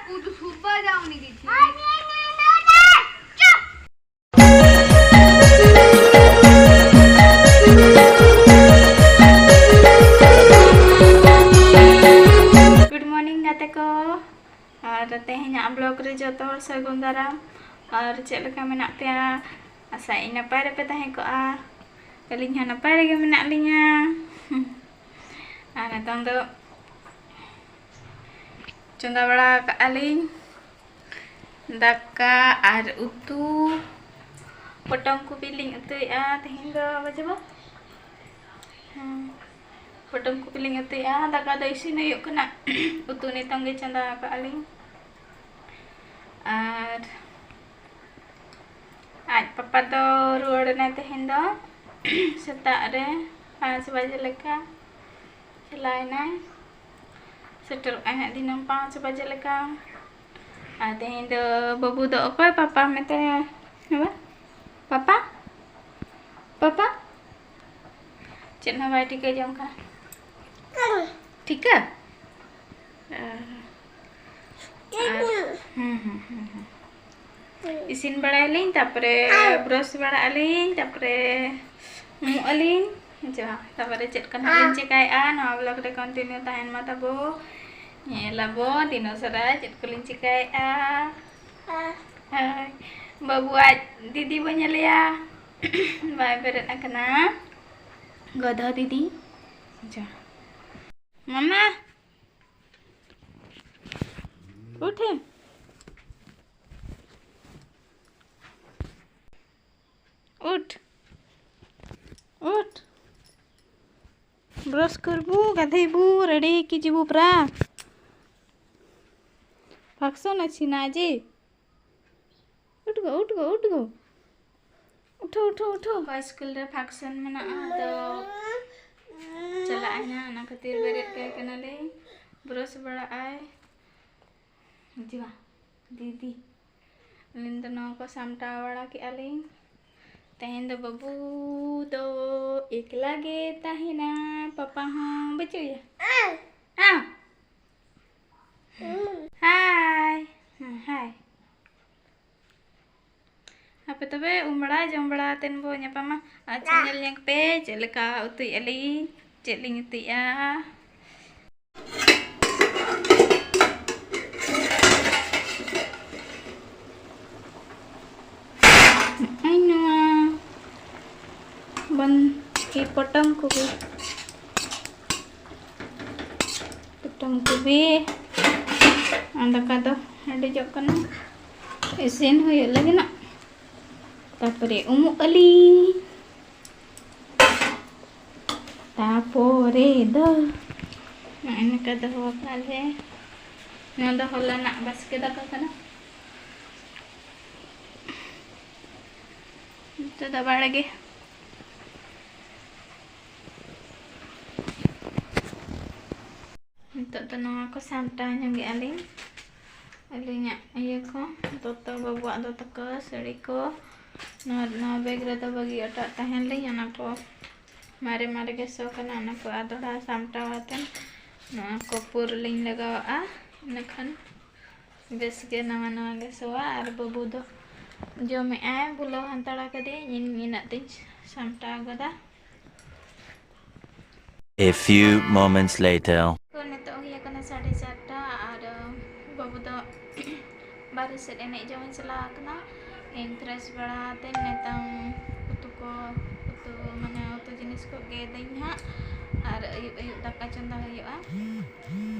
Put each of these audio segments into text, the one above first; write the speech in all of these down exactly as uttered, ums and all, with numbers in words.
ᱠᱩᱫᱩ ᱥᱩᱵᱟ ᱡᱟᱣᱱᱤ ᱜᱮ ᱪᱮ᱾ Good morning ᱜᱟᱛᱮ ᱠᱚ, ᱟᱨ ᱛᱮᱦᱮᱧᱟᱜ vlog ᱨᱮ ᱡᱚᱛᱚ ᱦᱚᱲ ᱥᱟᱹᱜᱩᱱ ᱫᱟᱨᱟᱢ᱾ ᱟᱨ ᱪᱮᱫ ᱞᱮᱠᱟ ᱢᱮᱱᱟᱜ ᱯᱮᱭᱟ? ᱟᱥᱟᱭᱟᱹᱧ ᱱᱟᱯᱟᱭ ᱨᱮᱯᱮ ᱛᱟᱦᱮᱸ ᱠᱚᱜᱼᱟ᱾ ᱟᱹᱞᱤᱧ ᱦᱚᱸ ᱱᱟᱯᱟᱭ ᱨᱮᱜᱮ ᱢᱮᱱᱟᱜ ᱞᱤᱧᱟ᱾ ᱟᱨ ᱱᱤᱛᱚᱝ ᱫᱚ ᱪᱚᱸᱫᱟ ᱵᱟᱲᱟ ᱠᱟᱜᱼᱟ ᱞᱤᱧ ᱫᱟᱠᱟ ᱟᱨ ᱩᱛᱩ᱾ ᱯᱚᱴᱚᱢ ᱠᱚᱯᱤ ᱞᱤᱧ ᱩᱛᱩᱭᱮᱫᱼᱟ ᱛᱮᱦᱮᱧ ᱫᱚ, ᱵᱟᱡᱮ ᱵᱟ? ᱦᱮᱸ, ᱯᱚᱴᱚᱢ ᱠᱚᱯᱤ ᱞᱤᱧ ᱩᱛᱩᱭᱮᱫᱼᱟ᱾ ᱫᱟᱠᱟ ᱫᱚ ᱤᱥᱤᱱ ᱦᱩᱭᱩᱜ ᱠᱟᱱᱟ, ᱩᱛᱩ ᱱᱤᱛᱚᱝ ᱜᱮ ᱪᱚᱸᱫᱟ ᱟᱠᱟᱫᱼᱟ ᱞᱤᱧ᱾ ᱟᱨ ᱟᱡ ᱯᱟᱯᱟ ᱫᱚ ᱨᱩᱣᱟᱹᱲ ᱮᱱᱟᱭ ᱛᱮᱦᱮᱧ ᱫᱚ ᱥᱮᱛᱟᱜ ᱨᱮ ᱯᱟᱸᱪ ᱵᱟᱡᱮ ᱞᱮᱠᱟ ᱪᱟᱞᱟᱣ ᱮᱱᱟᱭ᱾ ᱥᱮᱴᱮᱨᱚᱜ ᱟᱭ ᱦᱟᱸᱜ ᱫᱷᱤᱱᱟᱹᱝ ᱯᱟᱸᱪ ᱵᱟᱡᱮ ᱞᱮᱠᱟ᱾ ᱟᱨ ᱛᱮᱦᱮᱧ ᱫᱚ ᱵᱟᱹᱵᱩ ᱫᱚ ᱚᱠᱚᱭ ᱯᱟᱯᱟ ᱢᱮᱛᱟᱭᱟ? ᱦᱮᱸ ᱵᱟ? ᱯᱟᱯᱟ? ᱯᱟᱯᱟ? ᱪᱮᱫ ᱦᱚᱸ ᱵᱟᱭ ᱴᱷᱤᱠᱟᱹ ᱡᱚᱝ ᱠᱟᱱᱟ᱾ ᱴᱷᱤᱠᱟᱹ? ᱟᱨ, ᱦᱩᱸ, ᱦᱩᱸ, ᱦᱩᱸ, ᱦᱩᱸ᱾ ᱤᱥᱤᱱ ᱵᱟᱲᱟᱭᱟᱞᱤᱧ, ᱛᱟᱯᱚᱨᱮ brush ᱵᱟᱲᱟᱜ ᱟᱹᱞᱤᱧ, ᱛᱟᱯᱚᱨᱮ ᱩᱢᱩᱜ ᱟᱹᱞᱤᱧ᱾ ᱦᱮᱸ ᱪᱮ ᱵᱟᱝ? ᱛᱟᱯᱚᱨᱮ ᱪᱮᱫ ᱠᱚ ᱱᱟᱦᱟᱜ ᱞᱤᱧ ᱪᱮᱠᱟᱭᱮᱫᱼᱟ, ᱱᱚᱣᱟ vlog ᱨᱮ continue ᱛᱟᱦᱮᱱ ᱢᱟ ᱛᱟᱵᱚ᱾ ᱧᱮᱞ ᱟᱵᱚ ᱫᱤᱱᱚ ᱥᱟᱨᱟ ᱪᱮᱫ ᱠᱚᱞᱤᱧ ᱪᱮᱠᱟᱭᱮᱫᱼᱟ᱾ ᱦᱳᱭ, ᱵᱟᱹᱵᱩ ᱟᱡ ᱫᱤᱫᱤ ᱵᱚ ᱧᱮᱞᱮᱭᱟ᱾ ᱵᱟᱭ ᱵᱮᱨᱮᱫ ᱟᱠᱟᱱᱟ ᱜᱚᱫᱷᱟ ᱫᱤᱫᱤ᱾ ᱡᱟ, ᱢᱟᱢᱟ, ᱩᱴᱷᱮ, ᱩᱴ, ᱩᱴ᱾ Brush ᱠᱚᱨᱵᱩ, ᱜᱟᱫᱷᱮᱭᱵᱩ, ready ᱠᱤᱡᱤᱵᱩ ᱯᱨᱟ᱾ Function ᱟᱪᱷᱤ ᱱᱟ ᱡᱮ᱾ ᱩᱴ ᱜᱚ, ᱩᱴ ᱜᱚ, ᱩᱴ ᱜᱚ᱾ ᱩᱴᱷᱳ, ᱩᱴᱷᱳ, ᱩᱴᱷᱳ᱾ ᱚᱠᱟ ᱥᱠᱩᱞ ᱨᱮ function ᱢᱮᱱᱟᱜᱼᱟ, ᱟᱫᱚ ᱪᱟᱞᱟᱜ ᱟᱭ ᱱᱟᱦᱟᱜ, ᱚᱱᱟ ᱠᱷᱟᱹᱛᱤᱨ ᱵᱮᱨᱮᱫ ᱠᱟᱭ ᱠᱟᱱᱟᱞᱤᱧ᱾ Brush ᱵᱟᱲᱟᱜ ᱟᱭ᱾ ᱡᱤᱣᱟ, ᱫᱤᱫᱤ᱾ ᱟᱹᱞᱤᱧ ᱫᱚ ᱱᱚᱣᱟ ᱠᱚ ᱥᱟᱢᱴᱟᱣ ᱵᱟᱲᱟ ᱠᱮᱜᱼᱟ ᱞᱤᱧ᱾ ᱛᱮᱦᱮᱧ ᱫᱚ ᱵᱟᱹᱵᱩ ᱫᱚ ᱮᱠᱞᱟ ᱜᱮ ᱛᱟᱦᱮᱱᱟ, ᱯᱟᱯᱟ ᱦᱚᱸ ᱵᱟᱹᱪᱩᱜ ᱮᱭᱟ᱾ ᱦᱮᱸ? ᱦᱮᱸ᱾ ᱯᱮ ᱩᱢ ᱵᱟᱲᱟ ᱡᱚᱢ ᱵᱟᱲᱟ ᱠᱟᱛᱮᱱ ᱵᱚ ᱧᱟᱯᱟᱢᱟ᱾ ᱟᱪᱪᱷᱟ, ᱧᱮᱞ ᱧᱚᱜ ᱯᱮ ᱪᱮᱫ ᱞᱮᱠᱟ ᱩᱛᱩᱭᱮᱫᱼᱟ ᱞᱤᱧ, ᱪᱮᱫ ᱞᱤᱧ ᱩᱛᱩᱭᱮᱫᱼᱟ᱾ ᱱᱚᱜᱼᱚᱭ ᱱᱚᱣᱟ ᱵᱚᱱ ᱠᱤ ᱯᱚᱴᱚᱢ ᱠᱚᱜᱮ᱾ ᱯᱚᱴᱚᱢ ᱠᱚᱜᱮ᱾ ᱟᱨ ᱫᱟᱠᱟ ᱫᱚ ᱦᱮᱰᱮᱡᱚᱜ ᱠᱟᱱᱟ, ᱤᱥᱤᱱ ᱦᱩᱭᱩᱜ ᱞᱟᱹᱜᱤᱫ ᱱᱟᱜ᱾ ᱛᱟᱨᱯᱚᱨᱮ ᱩᱢᱩᱜ ᱟᱹᱞᱤᱧ᱾ ᱛᱟᱨᱯᱚᱨᱮ ᱫᱚ ᱱᱚᱜᱼᱚᱭ ᱱᱚᱝᱠᱟ ᱫᱚᱦᱚ ᱟᱠᱟᱫ ᱞᱮ᱾ ᱱᱚᱣᱟ ᱫᱚ ᱦᱚᱞᱟᱱᱟᱜ ᱵᱟᱥᱠᱮ ᱫᱟᱠᱟ ᱠᱟᱱᱟ᱾ ᱱᱤᱛᱚᱜ ᱫᱚ ᱵᱟᱲᱜᱮ᱾ ᱱᱤᱛᱚᱜ ᱫᱚ ᱱᱚᱣᱟ ᱠᱚ ᱥᱟᱢᱴᱟᱣ ᱧᱚᱜᱮᱜᱼᱟ ᱞᱤᱧ᱾ ᱟᱹᱞᱤᱧᱟᱜ ᱤᱭᱟᱹ ᱠᱚ, ᱫᱚᱛᱚ, ᱵᱟᱹᱵᱩᱣᱟᱜ ᱫᱚᱛᱚ ᱠᱚ, ᱥᱟᱹᱲᱤ ᱠᱚ, ᱱᱚᱣᱟ, ᱱᱚᱣᱟ ᱵᱮᱜᱽ ᱨᱮᱫᱚ ᱵᱟᱹᱜᱤ ᱦᱚᱴᱚᱣᱟᱜ ᱛᱟᱦᱮᱱ ᱞᱤᱧ᱾ ᱚᱱᱟ ᱠᱚ ᱢᱟᱨᱮ ᱢᱟᱨᱮ ᱜᱮ ᱥᱚ ᱠᱟᱱᱟ, ᱚᱱᱟ ᱠᱚ ᱟᱨ ᱫᱚᱦᱲᱟ ᱥᱟᱢᱴᱟᱣ ᱟᱛᱮᱱ ᱱᱚᱣᱟ ᱠᱚ ᱯᱩᱨ ᱞᱤᱧ ᱞᱟᱜᱟᱣᱟᱜᱼᱟ᱾ ᱤᱱᱟᱹᱠᱷᱟᱱ ᱵᱮᱥ ᱜᱮ ᱱᱟᱣᱟ ᱱᱟᱣᱟ ᱜᱮ ᱥᱚᱣᱟ᱾ ᱟᱨ ᱵᱟᱹᱵᱩ ᱫᱚ ᱡᱚᱢᱮᱜᱼᱟᱭ, ᱵᱩᱞᱟᱹᱣ ᱦᱟᱛᱟᱲ ᱠᱟᱫᱮᱭᱟᱹᱧ, ᱤᱧ ᱤᱱᱟᱹᱜ ᱛᱤᱧ ᱥᱟᱢᱴᱟᱣ ᱜᱚᱫᱟ᱾ A few moments later. ᱛᱚ ᱱᱤᱛᱚᱜ ᱦᱩᱭ ᱟᱠᱟᱱᱟ ᱥᱟᱲᱮ ᱪᱟᱨᱴᱟ ᱟᱨ, ᱟᱸ, ᱵᱟᱹᱵᱩ ᱫᱚ ᱵᱟᱨᱦᱮ ᱥᱮᱫ ᱮᱱᱮᱡ ᱡᱚᱝ ᱮ ᱪᱟᱞᱟᱣ ᱟᱠᱟᱱᱟ᱾ ᱤᱧ ᱯᱷᱨᱮᱥ ᱵᱟᱲᱟ ᱟᱛᱮ ᱱᱤᱛᱚᱝ ᱩᱛᱩ ᱠᱚ, ᱩᱛᱩ ᱢᱟᱱᱮ ᱩᱛᱩ ᱡᱤᱱᱤᱥ ᱠᱚ ᱜᱮᱫᱟᱹᱧ ᱦᱟᱸᱜ ᱟᱨ ᱟᱹᱭᱩᱵ ᱟᱹᱭᱩᱵ ᱫᱟᱠᱟ ᱪᱚᱸᱫᱟ ᱦᱩᱭᱩᱜᱼᱟ᱾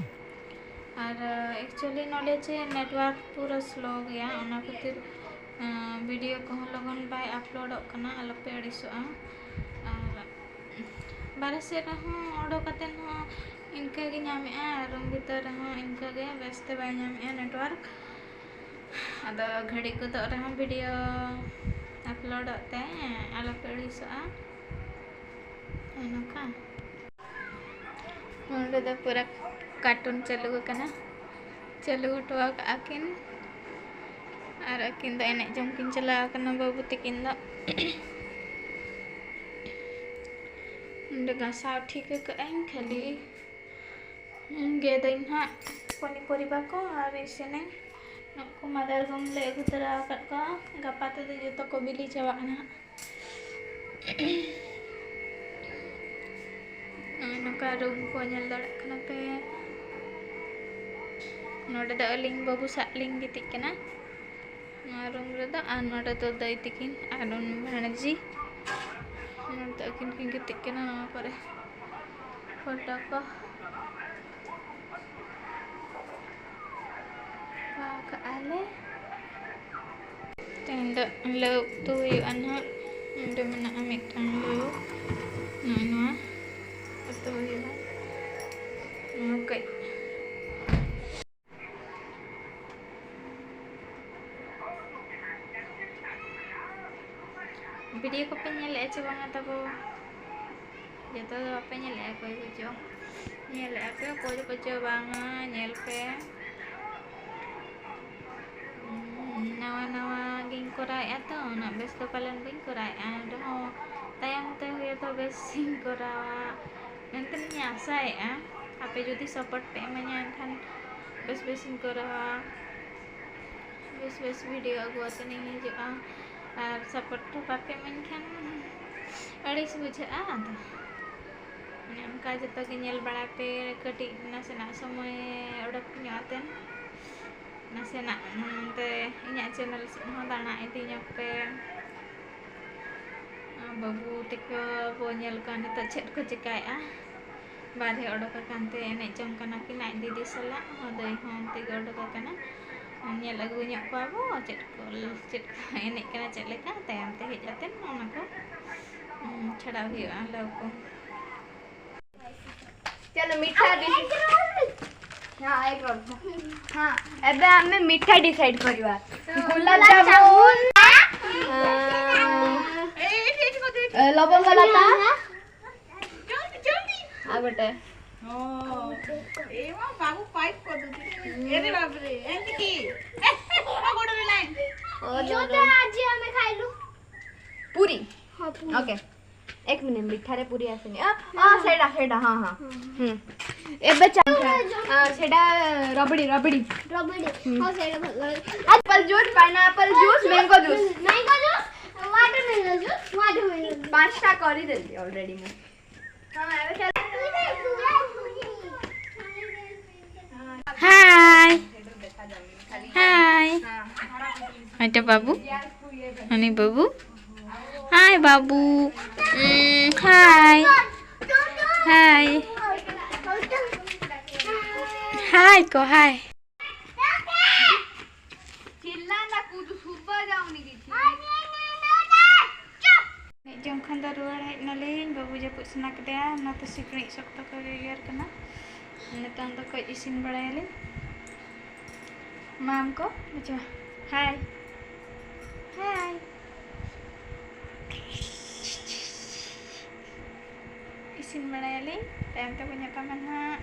ᱟᱨ, ᱟᱸ, actually ᱱᱚᱰᱮ ᱪᱮ network ᱯᱩᱨᱟᱹ slow ᱜᱮᱭᱟ, ᱚᱱᱟ ᱠᱷᱟᱹᱛᱤᱨ, ᱟᱸ, video ᱠᱚᱦᱚᱸ ᱞᱚᱜᱚᱱ ᱵᱟᱭ ᱟᱯᱞᱳᱰᱚᱜ ᱠᱟᱱᱟ, ᱟᱞᱚᱯᱮ ᱟᱹᱲᱤᱥᱚᱜᱼᱟ᱾ ᱟᱨ ᱵᱟᱨᱦᱮ ᱥᱮᱫ ᱨᱮᱦᱚᱸ ᱚᱰᱚᱠ ᱠᱟᱛᱮ ᱦᱚᱸ ᱤᱱᱠᱟᱹ ᱜᱮ ᱧᱟᱢᱮᱜᱼᱟ, ᱟᱨ ᱨᱩᱢ ᱵᱷᱤᱛᱟᱹᱨ ᱨᱮᱦᱚᱸ ᱤᱱᱠᱟᱹ ᱜᱮ ᱵᱮᱥᱛᱮ ᱵᱟᱭ ᱧᱟᱢᱮᱜᱼᱟ network᱾ ᱟᱫᱚ ᱜᱷᱟᱹᱲᱤᱡ ᱜᱚᱫᱚᱜ ᱨᱮᱦᱚᱸ video ᱟᱯᱞᱳᱰᱚᱜ ᱛᱮ ᱟᱞᱚᱯᱮ ᱟᱹᱲᱤᱥᱚᱜᱼᱟ᱾ ᱱᱚᱜᱼᱚ ᱱᱚᱝᱠᱟ᱾ ᱱᱚᱰᱮ ᱫᱚ ᱯᱩᱨᱟᱹ cartoon ᱪᱟᱹᱞᱩ ᱟᱠᱟᱱᱟ, ᱪᱟᱹᱞᱩ ᱦᱚᱴᱚ ᱟᱠᱟᱫᱼᱟ ᱠᱤᱱ᱾ ᱟᱨ ᱟᱹᱠᱤᱱ ᱫᱚ ᱮᱱᱮᱡ ᱡᱚᱝ ᱠᱤᱱ ᱪᱟᱞᱟᱣ ᱟᱠᱟᱱᱟ, ᱵᱟᱹᱵᱩ ᱛᱟᱹᱠᱤᱱ ᱫᱚ᱾ ᱱᱚᱰᱮ ᱜᱟᱥᱟᱣ ᱴᱷᱤᱠ ᱟᱠᱟᱫ ᱟᱹᱧ, ᱠᱷᱟᱹᱞᱤ ᱜᱮᱫᱟᱹᱧ ᱦᱟᱸᱜ ᱯᱚᱱᱤᱯᱚᱨᱤᱵᱟ ᱠᱚ ᱟᱨ ᱤᱥᱤᱱᱟᱹᱧ᱾ ᱱᱩᱠᱩ ᱢᱟᱫᱟᱨᱜᱚᱢ ᱞᱮ ᱟᱹᱜᱩ ᱛᱚᱨᱟ ᱟᱠᱟᱫ ᱠᱚᱣᱟ᱾ ᱜᱟᱯᱟ ᱛᱮᱫᱚ ᱡᱚᱛᱚ ᱠᱚ ᱵᱤᱞᱤ ᱪᱟᱵᱟᱜᱼᱟ ᱱᱟᱦᱟᱜ᱾ ᱱᱚᱜᱼᱚᱭ ᱱᱚᱝᱠᱟ ᱨᱩᱢ ᱠᱚ ᱧᱮᱞ ᱫᱟᱲᱮᱭᱟᱜ ᱠᱟᱱᱟ ᱯᱮ᱾ ᱱᱚᱰᱮ ᱫᱚ ᱟᱹᱞᱤᱧ ᱵᱟᱹᱵᱩ ᱥᱟᱜ ᱞᱤᱧ ᱜᱤᱛᱤᱡ ᱠᱟᱱᱟ ᱱᱚᱣᱟ ᱨᱩᱢ ᱨᱮᱫᱚ, ᱟᱨ ᱱᱚᱰᱮ ᱫᱚ ᱫᱟᱹᱭ ᱛᱟᱹᱠᱤᱱ ᱟᱨ ᱩᱱᱤ ᱵᱷᱟᱬᱡᱤ᱾ ᱱᱚᱰᱮ ᱫᱚ ᱟᱹᱠᱤᱱ ᱠᱤᱱ ᱜᱤᱛᱤᱡ ᱠᱟᱱᱟ ᱱᱚᱣᱟ ᱠᱚᱨᱮ᱾ ᱯᱷᱳᱴᱳ ᱠᱚ ᱟᱠᱟᱜᱼᱟ ᱞᱮ᱾ ᱛᱮᱦᱮᱧ ᱫᱚ ᱞᱟᱹᱣ ᱩᱛᱩ ᱦᱩᱭᱩᱜᱼᱟ ᱱᱟᱦᱟᱜ᱾ ᱱᱚᱰᱮ ᱢᱮᱱᱟᱜᱼᱟ ᱢᱤᱫᱴᱟᱝ ᱞᱟᱹᱣ, ᱱᱚᱜᱼᱚᱭ ᱱᱚᱣᱟ ᱩᱛᱩ ᱦᱩᱭᱩᱜᱼᱟ᱾ ᱱᱚᱣᱟ ᱠᱟᱹᱡ ᱵᱷᱤᱰᱤᱭᱳ ᱠᱚᱯᱮ ᱧᱮᱞᱮᱫᱼᱟ ᱪᱮ ᱵᱟᱝᱟ ᱛᱟᱵᱚ? ᱡᱚᱛᱚ ᱫᱚ ᱵᱟᱯᱮ ᱧᱮᱞᱮᱫᱼᱟ, ᱚᱠᱚᱭ ᱠᱚᱪᱚ ᱧᱮᱞᱮᱫᱼᱟ ᱯᱮ, ᱚᱠᱚᱭ ᱠᱚᱪᱚ ᱵᱟᱝᱟ, ᱧᱮᱞ ᱯᱮ᱾ ᱩᱸ, ᱱᱟᱣᱟ ᱱᱟᱣᱟ ᱜᱤᱧ ᱠᱚᱨᱟᱣᱮᱫᱼᱟ ᱛᱚ, ᱩᱱᱟᱹᱜ ᱵᱮᱥ ᱫᱚ ᱯᱟᱞᱮᱱ ᱵᱟᱹᱧ ᱠᱚᱨᱟᱣᱮᱫᱼᱟ, ᱮᱱ ᱨᱮᱦᱚᱸ ᱛᱟᱭᱚᱢ ᱛᱮ ᱦᱩᱭᱩᱜᱼᱟ ᱛᱚ ᱵᱮᱥ ᱤᱧ ᱠᱚᱨᱟᱣᱟ ᱢᱮᱱᱛᱮ ᱞᱤᱧ ᱟᱥᱟᱭᱮᱫᱼᱟ᱾ ᱟᱯᱮ ᱡᱩᱫᱤ ᱥᱟᱯᱳᱨᱴ ᱯᱮ ᱤᱢᱟᱹᱧᱟ ᱮᱱᱠᱷᱟᱱ ᱵᱮᱥ ᱵᱮᱥ ᱤᱧ ᱠᱚᱨᱟᱣᱟ, ᱵᱮᱥ ᱵᱮᱥ ᱵᱷᱤᱰᱤᱭᱳ ᱟᱹᱜᱩ ᱟᱛᱮ ᱤᱧ ᱦᱤᱡᱩᱜᱼᱟ᱾ ᱟᱨ ᱥᱟᱯᱳᱨᱴ ᱦᱚᱸ ᱵᱟᱯᱮ ᱤᱢᱟᱹᱧ ᱠᱷᱟᱱ ᱟᱹᱲᱤᱥ ᱵᱩᱡᱷᱟᱹᱜᱼᱟ᱾ ᱟᱫᱚ ᱚᱱᱮ ᱚᱱᱠᱟ ᱡᱚᱛᱚ ᱜᱮ ᱧᱮᱞ ᱵᱟᱲᱟᱭ ᱯᱮ, ᱠᱟᱹᱴᱤᱡ ᱱᱟᱥᱮᱱᱟᱜ ᱥᱚᱢᱚᱭ ᱚᱰᱚᱠ ᱧᱚᱜ ᱟᱛᱮᱱ ᱱᱟᱥᱮᱱᱟᱜ ᱱᱚᱱᱛᱮ ᱤᱧᱟᱹᱜ ᱪᱮᱱᱮᱞ ᱥᱮᱫ ᱦᱚᱸ ᱫᱟᱬᱟ ᱤᱫᱤ ᱧᱚᱜ ᱯᱮ᱾ ᱟᱨ ᱵᱟᱹᱵᱩ ᱛᱟᱠᱚ ᱵᱚ ᱧᱮᱞ ᱠᱚᱣᱟ ᱱᱤᱛᱚᱜ ᱪᱮᱫ ᱠᱚ ᱪᱤᱠᱟᱹᱭᱮᱫᱼᱟ᱾ ᱵᱟᱨᱦᱮ ᱚᱰᱚᱠ ᱟᱠᱟᱱ ᱛᱮ ᱮᱱᱮᱡ ᱡᱚᱝ ᱠᱟᱱᱟ ᱠᱤᱱ ᱟᱡ ᱫᱤᱫᱤ ᱥᱟᱞᱟᱜ, ᱦᱚᱸ ᱫᱟᱹᱭ ᱦᱚᱸ ᱚᱱᱛᱮ ᱜᱮ ᱚᱰᱚᱠ ᱟᱠᱟᱱᱟ᱾ ᱧᱮᱞ ᱟᱹᱜᱩ ᱧᱚᱜ ᱠᱚᱣᱟ ᱵᱚ ᱪᱮᱫ ᱠᱚ, ᱪᱮᱫ ᱠᱚ ᱮᱱᱮᱡ ᱠᱟᱱᱟ, ᱪᱮᱫ ᱞᱮᱠᱟ, ᱛᱟᱭᱚᱢ ᱛᱮ ᱦᱮᱡ ᱟᱛᱮᱱ ᱚᱱᱟ ᱠᱚ, ᱩᱸ, ᱪᱷᱟᱲᱟᱣ ᱦᱩᱭᱩᱜᱼᱟ ᱞᱟᱹᱣ ᱠᱚ᱾ चलो मीठा डिस-, हाँ, एक बार। हाँ, एबे हमें मीठा डिसाइड करवा। गुलाब जामुन, आ, लवंग वाला था। आ गोटे। ओ, ए मा बाबू पाइप कर दो। अरे बाप रे, एंड की। ए, ए, गोड़ में लाइन। ओ, जो तो आज हमें खाई लू। पूरी। हाँ, पूरी। ओके। एक मिनट, मिठारे पूरी आसेनी। आ, आ, सेडा, सेडा, हाँ, हाँ। हम्म। ଏବେ ଚାଲ। ଆ, ସେଟା ରବଡ଼ି, ରବଡ଼ି। ରବଡ଼ି। ହୁଁ। ହଁ, ସେଇଟା ଭଲ ଲାଗେ। Apple juice, pineapple juice, mango juice। Mango juice, watermelon juice, watermelon juice। ପାଞ୍ଚଟା କରିଦେଲି ଅଲରେଡି ମୁଁ। ହଁ, ଏବେ ଚାଲ। ହାଏ। ହାଏ। ଏଇଟା ବାବୁ। ହନି ବାବୁ। ହାଏ ବାବୁ। ଉଁ, ହାଏ। ହାଏ। ହାଏ କହ, ହାଏ। ଚିଲ୍ଲାନା, କୁଦୁ, ଶୁଭା ଯାଉନି କିଛି। ᱮᱱᱮᱡ ᱡᱚᱝ ᱠᱷᱚᱱ ᱫᱚ ᱨᱩᱣᱟᱹᱲ ᱦᱮᱡ ᱱᱟᱞᱤᱧ᱾ ᱵᱟᱹᱵᱩ ᱡᱟᱹᱯᱩᱫ ᱥᱟᱱᱟ ᱠᱮᱫᱮᱭᱟ, ᱚᱱᱟᱛᱮ ᱥᱤᱠᱲᱤᱡ ᱥᱚᱠᱛᱚ ᱠᱚ ᱜᱮᱜᱮᱨ ᱠᱟᱱᱟ᱾ ᱱᱤᱛᱚᱝ ᱫᱚ ᱠᱟᱹᱡ ᱤᱥᱤᱱ ᱵᱟᱲᱟᱭᱟᱞᱤᱧ᱾ ᱢᱟᱢ ᱠᱚ ᱵᱩᱡᱷᱟᱹᱣᱟ᱾ ᱦᱟᱭ᱾ ᱦᱟᱭ᱾ ᱤᱥᱤᱱ ᱵᱟᱲᱟᱭᱟᱞᱤᱧ, ᱛᱟᱭᱚᱢ ᱛᱮᱵᱚᱱ ᱧᱟᱯᱟᱢᱟ ᱱᱟᱦᱟᱜ᱾